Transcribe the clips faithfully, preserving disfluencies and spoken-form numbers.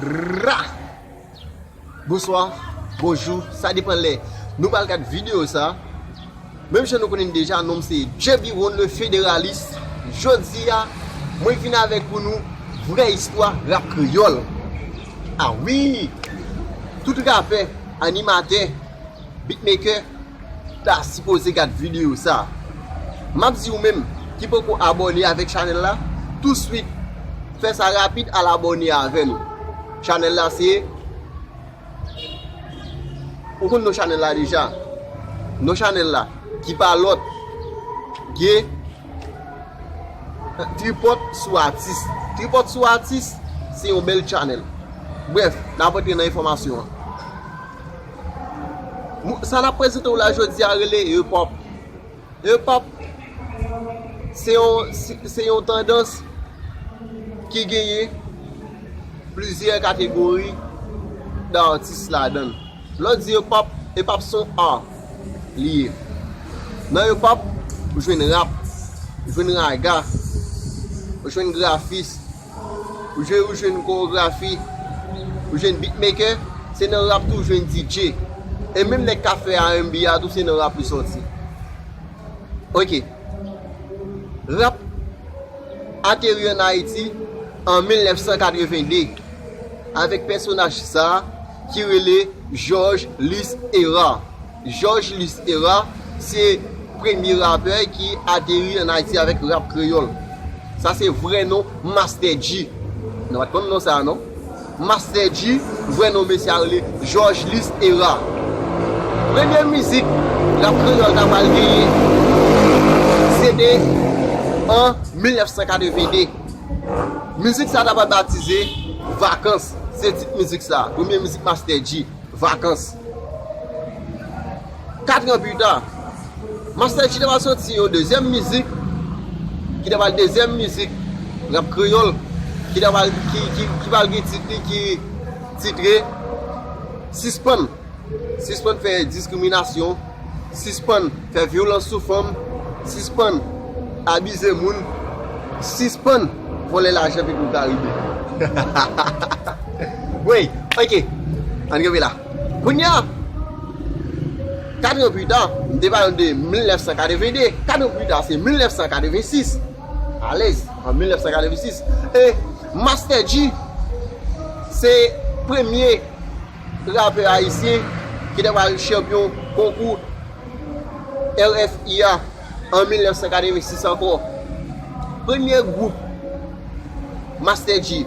Ra! Bonswa, bonjou, sa depann lè nou pral gad videyo sa. Menm jan nou konnen deja, non m se Djebiwon le Fédéraliste. Jodi a, mwen vin avèk pou nou vrè istwa rap kreyòl. A wi! Tout rapè, animatè, beatmaker, ta sipoze gad videyo sa. M ap di ou menm ki poko abòne avèk chanèl la, touswit, fè sa rapid, al abòne avè nou. Chanèl la se, ou konn non chanèl la deja. Non chanèl la, ki pa lòt, gen Tripòt sou Atis. Tripòt sou Atis, se yon bèl chanèl. Brèf, n ap antre nan enfòmasyon an. Mou-, sa n ap prezante w la jodi a rele hip hop. Hip hop, se yon, se, se yon tandans ki genyen plizyè kategori dè atis ladan l. Lè w di hip hop, hip hop se yon art li ye. Nan hip hop, ou jwenn rap, ou jwenn raga, ou jwenn grafis, ou jwenn, ou jwenn koreografi, ou jwenn beatmaker, se nan rap tou ou jwenn D J. E menm nèg k ap fè R and B a tou, se nan rap li sòti. Ok. Rap ateri ann Ayiti an mil nèf san katreven de avèk pèsonaj sa a ki rele Georges Luce Erard. Georges Luce Erard se premye rapè ki ateri ann Ayiti avèk rap kreyòl. Sa se vrè non Master G. Nou pa t konn non sa a non. Master G, vrè non mesye a rele Georges Luce Erard. Premye mizik rap kreyòl ta pral genyen, se te an mil nèf san katreven de. Mizik sa ta pral batize Vakans. Se tit mizik sa. Premye mizik Master G, Vakans. Kat an pita, Master G ta pral sòti yon dezyèm mizik, ki ta pral dezyèm mizik rap kreyòl, ki ta pral, ki, ki, ki pral gen tit li ki titre Sispann. Sispann fè diskriminasyon, sispann fè vyolans sou fanm, sispann abize moun, sispann vòlè lajan Petro Caribe. Wi, ok. Ann kanpe la. Kounye a, kat an pita, m te pale de mil nèf san katreven de, kat an pita, se mil nèf san katreven sis. Alèz, an mil nèf san katreven sis. E Master G, se premye rapè ayisyen ki te pral chanpyon konkou R F I a an mil nèf san katreven sis ankò. Premye gwoup Master G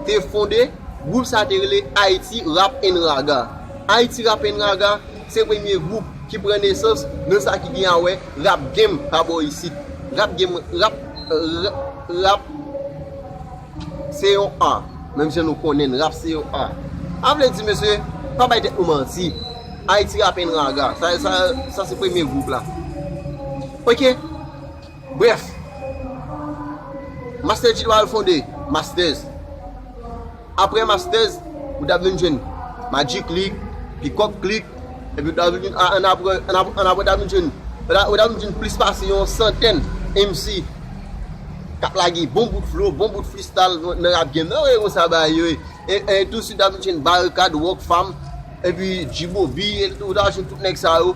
te fonde, gwoup sa te rele Haiti Rap and Raga. Haiti Rap and Raga se premye gwoup ki pran nesans nan sa ki gen a wè rap game pa bò isit. Rap game, rap, rap, rap se yon art. Menm jan nou konnen rap se yon art. A vle di, mesye, pa bay tèt nou manti. Haiti Rap and Raga. Sa, sa, sa se premye gwoup la. Ok. Brèf. Master G te pral fonde Masters. Apre Masters, ou t ap vin jwenn Magic Click, Peacock Click, epi ou t ap vin, a, ann apre, ann ap-, ann apre ou t ap vin jwenn, ou t ap, ou t ap vin jwenn plis pase yon santèn M C k ap lage bon bout flow, bon bout freestyle nan, nan rap game nan, wi, konsa bagay yo ye. E, e touswit ou t ap vin jwenn Barikad, Rockfam, epi G-Bobby, e ou t ap jwenn tout nèg sa yo.